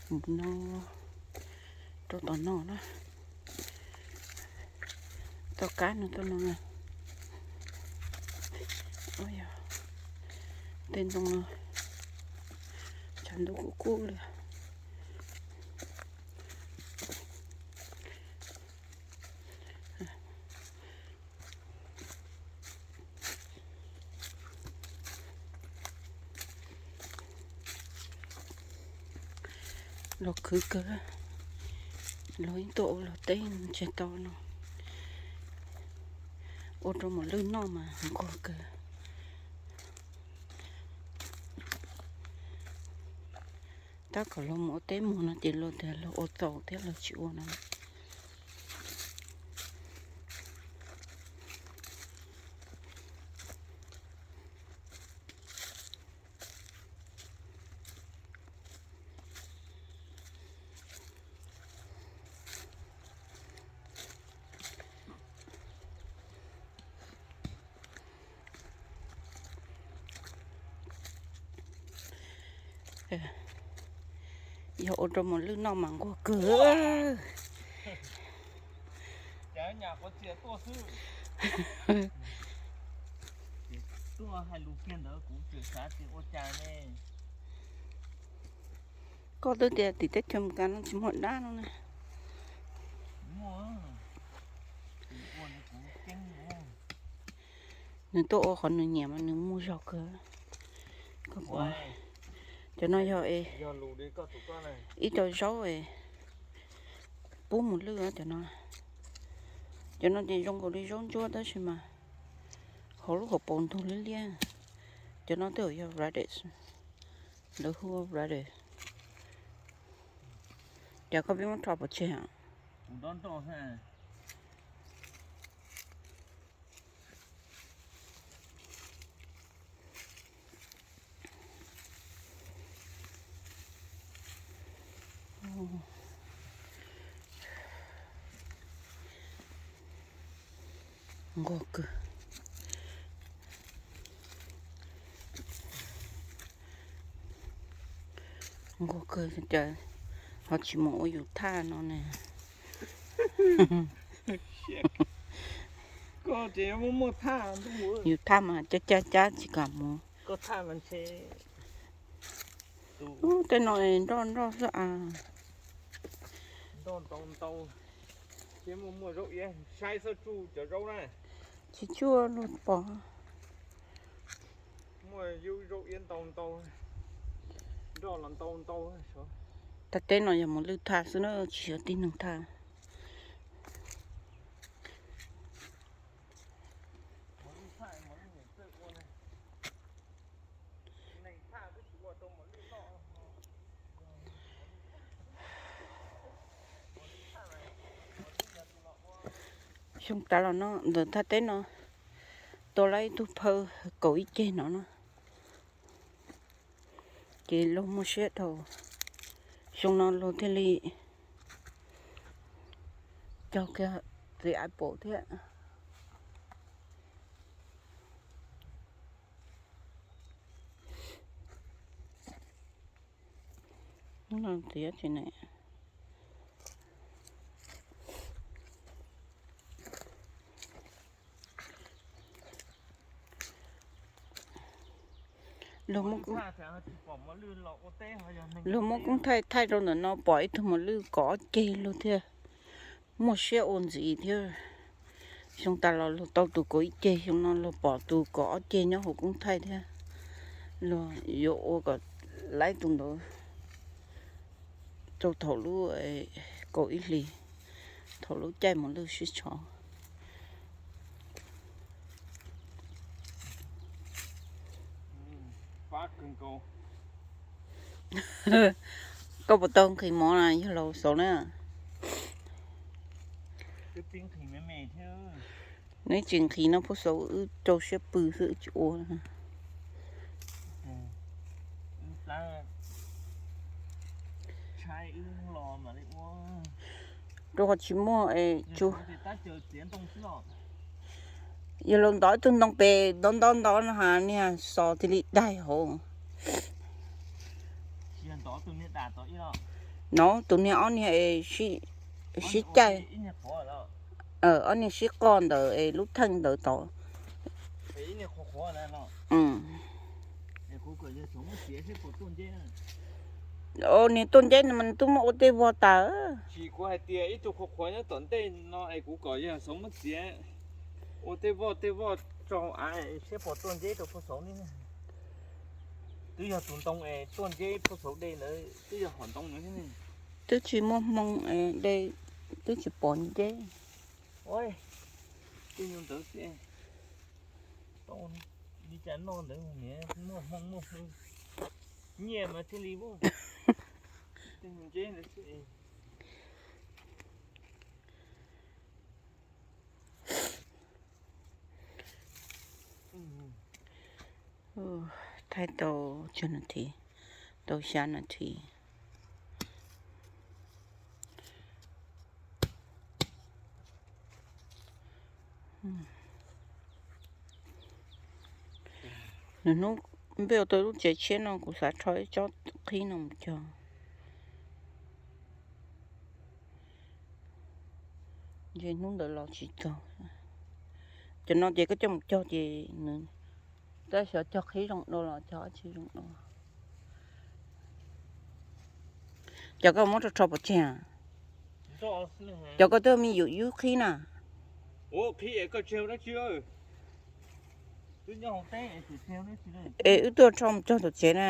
Mus no, rau tom no na. Tau kab no tuaj no na. Ua yog tej ntoo no, tshav ntuj kub kub li. Los khwv kawg, los ib tuaj ua luag teb ntseg tau no, ua rau mos lwj noj mas nquag kawg. Tab kom luag mus ua teb muag no ces luag tias luag ua txaus thiab luag tsis ua no. Yog ua rau mos lwj noj mas nquag kawg. Koj twb tias tim teb chaws Meskas no tsis muaj dab no na. Nws tuaj ua qhov nws nyiam mas nws muag zog kawg. Koj pom, cov no yog ib co zaub pub mos lwj cov no. Cov no ces zoo nkaus li zaub ntsuab tab sis mas hauv lub hauv paus ntug liab liab. Cov no twb yog radish, lawv hu ua radish. Cas koj pib muab rho pov tseg? Nquag kawg. Nquag kawg cas ho tsis mus ua yus thaj no ne. Yus thaj mas cab cab cab tsis kam mus. Ub, tej no nroj nroj xwb as. Tsis tshua luag pom. Tag teb no yog mos lwj thaj xwb na, tsis yog tib neeg thaj. Xyoo tas los no ntawm thaj teb no tua lawm ib tug phawj kaum ib ceg no na. Ces luag muaj siab dhau, xyoo no luag thiaj li cog kiag txiv apple thiab. Hnub no txiv tsis ne. Luag muab koob thaij thaij rau ntawm no pom ib tug mos lwj kaum ob ceg luag thiaj muaj siab ua ntxiv thiab. Xyoo tas los luag tau tus kaum ib ceg, xyoo no luag pom tus kaum ob ceg nyob hauv koob thaij thiab. Luag yuav ua kom laib tus ntawd rau thaum lub kaum ib hlis, thaum lub caij mos lwj sib tshov. Koj puas tau nqhis mov na yawg laus xaus na? Neb tsis nqhis no pub xaus wb rau siab pw xwb wb tsis ua. Rau qhov tsis muaj es tsuas yog los ntov ib tug ntoo pem ntov ntov ntov no ha niag xos thiaj li daig hauv. No tus niag ob niag es sib caij, ob niag sib qoj ntawd es lub theej ntawd tod. Niag tuaj nceb no mas nws twb muab ua tej vog tas. Kuv hais tias ib tug qhuav qhuav nyob tom ntej no es kuv kom yawg Xauv muab txiav ua tej voj tej voj rau av siab pom tuaj nceb rau Phauj Xauv li. Twb yog tus ntoo es tuaj nceb Phauj Xauv de ntawd twb yog hom ntoo ntawd thiab ne. Twb tsis muaj hmoo de, twb tsis pom nceb. Tej ntawd xwb, li cas noj ntawd niam muaj hmoo muaj hmoo, nyiaj mas thiaj li muaj. Tej nceb ntawd xwb. Thaij tau tsawg nas this? Tau xya nas this. Nws hnub npej ua tau lub tsev tshiab no kuv xav rho ib tsob qhib no mus cog. Ntshe hnub ntawd los tsis txog. Cov no ces koj coj mus cog ces nws, tab xyov cog qhib zoo dua los cog dab tsi zoo dua. Cov koj muab rho rho pov tseg? Cov koj twb me yum yub qhib na. Es wb tuaj rho mus cog tom tsev na.